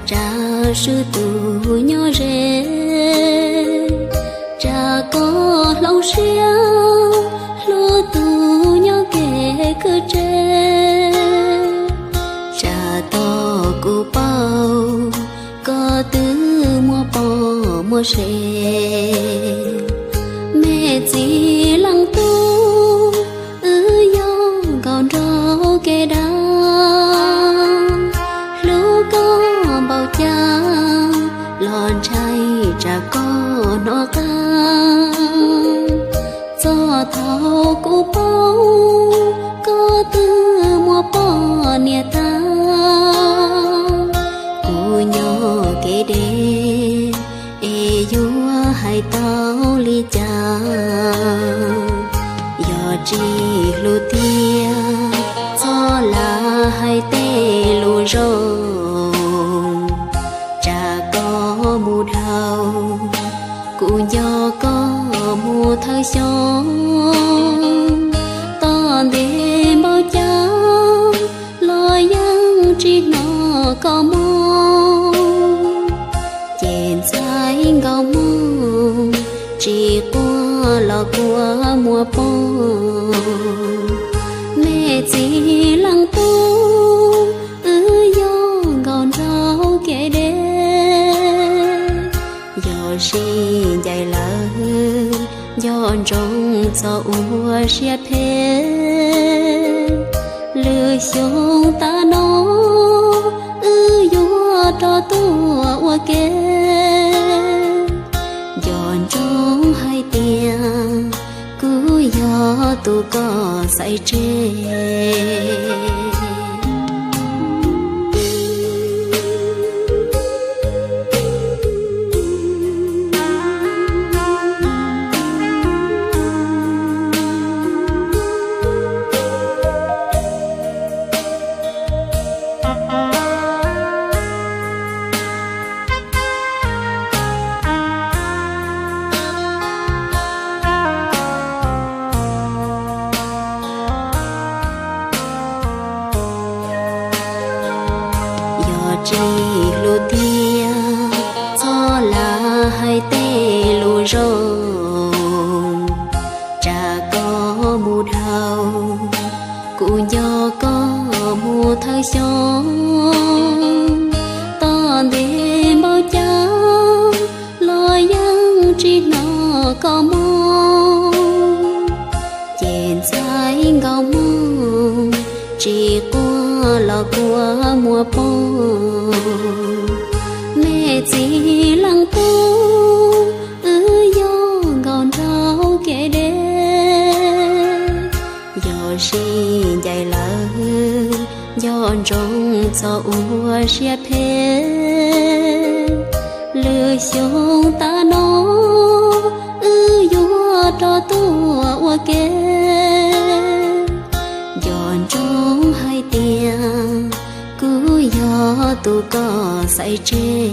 Tsa swb tus nyob ze, tsa koj hloov siab hlub tus nyob kev khwv tsev. Tsa tog kuv paub koj twb muaj poj muaj sev. Me txiv leej tub, wb yog nkauj nraug kev dab, hlub koj npaum cas los ntshai tsam koj hnov qab. Txog thaum kuv paub koj twb muaj poj niam tag, kuv nyob kev deb es yuav hais tau li cas? Yog tsis hlub tiag txhob lam hais tej lus zoo, tsam koj mus dhau kuv nco koj mus thawj xyoo. Tog ntev npaum cas los yeej tsis hnov koj moo, ces ntxhais nkauj Hmoob tsis quaj los kua muag poob. Me txiv leej tub, wb yog nkauj nraug kev deb, yog sib ncaim lawm nco ntsoov txhob ua siab phem. Lwm xyoo tas no wb yuav rov tuaj ua ke, nco ntsoov hais tias kuv yog tus koj xaiv tseg. Yog tsis hlub tiag txhob lam hais tej lus zoo, tsam koj mus dhau kuv nco koj mus thawj xyoo. Tog ntev npaum cas los yeej tsis hnov koj moo, ces ntxhais nkauj Hmoob tsis quaj los kua muag poob. Me txiv leej tub, wb yog nkauj nraug kev deb, yog sib ncaim lawm nco ntsoov txhob ua siab phem. Lwm xyoo tas no wb yuav rov tuaj ua ke, nco ntsoov hais tias kuv yog tus koj xaiv tseg.